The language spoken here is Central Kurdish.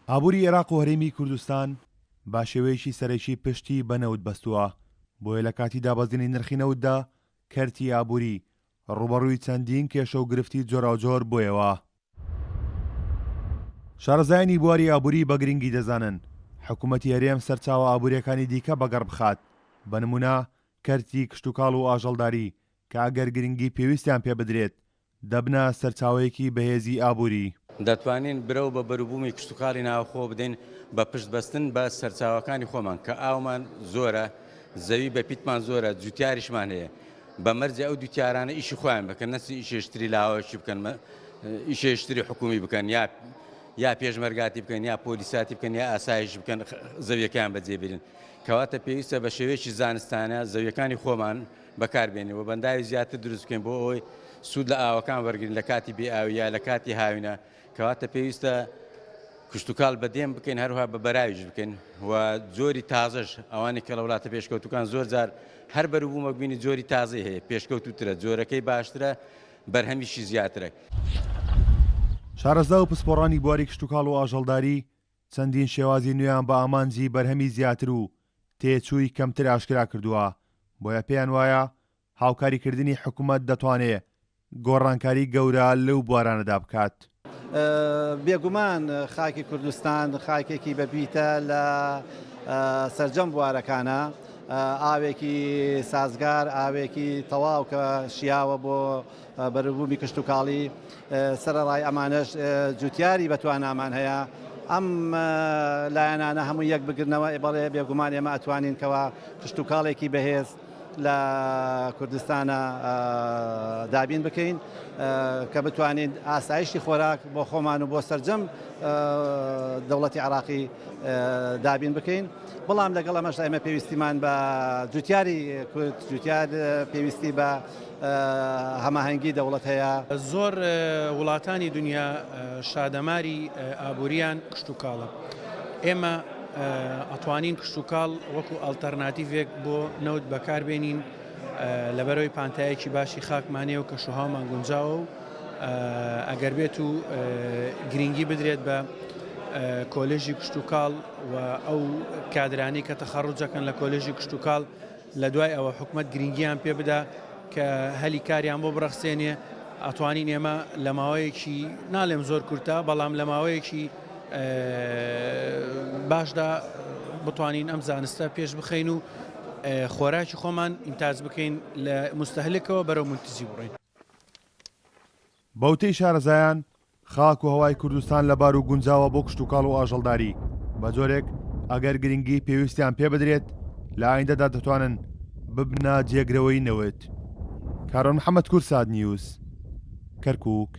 ئابووری عێراق و هەرێمی کوردستان بە شێوەیەکی سەرەکی پشتی بە نەوت بەستووە، بۆیە لە کاتی دابەزینی نرخی نەوتدا کەرتی ئابووری ڕووبەڕووی چەندین کێشە و گرفتی جۆراوجۆر بوویەوە. شارەزایانی بواری ئابووری بە گرنگی دەزانن حکوومەتی هەرێم سەرچاوە ئابوورییەکانی دیکە بەگەڕ بخات، بە نموونە کەرتی کشتوکاڵ و ئاژەڵداری کە ئەگەر گرنگی پێویستیان پێ بدرێت دەبنە سەرچاوەیەکی بەهێزی ئابووری. دەتوانین برەو بە بەروبوومی کشتوکاڵی ناوخۆ بدەین بە پشت بەستن بە سەرچاوەکانی خۆمان کە ئاومان زۆرە، زەوی بەپیتمان زۆرە، جوتیاریشمان هەیە. بە مەرجێ ئەو جوتیارانە ئیشی خۆیان بکەن نەچن ئیشێشتری لاوەکی بکەن ئیشێشتری حکومی بکەن یا یا پێشمەرگاتی بکەن یا پۆلیساتی بکەن یا ئاسایش بکەن زەویەکەیان بەجێ بێلن کەواتە پێویستە بە شێوەیەکی زانستانە زەویەکانی خۆمان بەکاربێنین و بەنداوی زیاتر دروست بکەین بۆ ئەوەی سوود لە ئاوەکان وەرگین لە کاتی بێ ئاوی یا لە کاتی هاوینە کەواتە پێویستە کشتوکاڵ بە دێم بکەین هەروها بە بەراویش بکەین و جۆری تازەش ئەوانەی کە لە وڵاتە پێشکەوتوکان زۆر جار هەر بەروبوومەک بینی جۆری تازەی هەیە پێشکەوتوترە جۆرەکەی باشترە بەرهەمیشی زیاترە. شارەزا و پسپۆڕانی بواری کشتوکاڵ و ئاژەڵداری چەندین شێوازی نوێیان بە ئامانجی بەرهەمی زیاتر و تێچووی کەمتر ئاشکرا کردووە، بۆیە پێیان وایە هاوکاریکردنی حکومەت دەتوانێ گۆڕانکاری گەورە لەو بوارانەدا بکات. بێگومان خاکی کوردستان خاکێکی بەپیتە لە سەرجەم بوارەکانە، ئاوێکی سازگار، ئاوێکی تەواو کە شیاوە بۆ بەروبوومی کشتوکاڵی، سەرەڕای ئەمانەش جوتیاری بەتوانامان هەیە، ئەم لایەنانە هەموو یەک بگرنەوە، بەڵێ بێگومان ئێمە ئەتوانین کەوا کشتوکاڵێکی بەهێز لە کوردستانە دابین بکەین کە بتوانین ئاسایشی خۆراک بۆ خۆمان و بۆ سەرجەم دەوڵەتی عراقی دابین بکەین بەڵام لەگەڵ ئەمەش ئێمە پێویستیمان بە جوتیاری کورد جوتیار پێویستی بە هەماهەنگی دەوڵەت هەیە. زۆر وڵاتانی دنیا شادەماری ئابووریان کشتوکاڵە ئێمە ئەتوانین کشتوکاڵ وەکو ئەڵتەرناتیڤێک بۆ نەوت بەکاربێنین لەبەرەوەی پانتایەکی باشی خاکمانەیە و کەشوهاومان گونجاوە و ئەگەر بێت و گرنگی بدرێت بە کۆلێژی کشتوکاڵ و ئەو کادرانی کە تەخەڕوجەکەن لە کۆلێژی کشتوکاڵ لە دوای ئەوە حکومەت گرنگیان پێ بدا کە هەلی کاریان بۆ بڕەخسێنێ ئەتوانین ئێمە لە ماوەیەکی ناڵێم زۆر کورتە بەڵام لە ماوەیەکی باشدا بتوانین ئەم زانستە پێش بخەین و خۆراکی خۆمان ئینتاج بکەین لە مستەهلکەوە بەرەو مونتجی بڕۆین. بەوتەی شارەزایان، خاک و هەوای کوردستان لەبار و گونجاوە بۆ کشتوکاڵ و ئاژەڵداری، بەجۆرێک ئەگەر گرنگیی پێویستیان پێبدرێت، لە ئایندەدا دەتوانن ببنە جێگرەوەی نەوت. کاروان محەمەد، کوردسات نیوز، کەرکوک.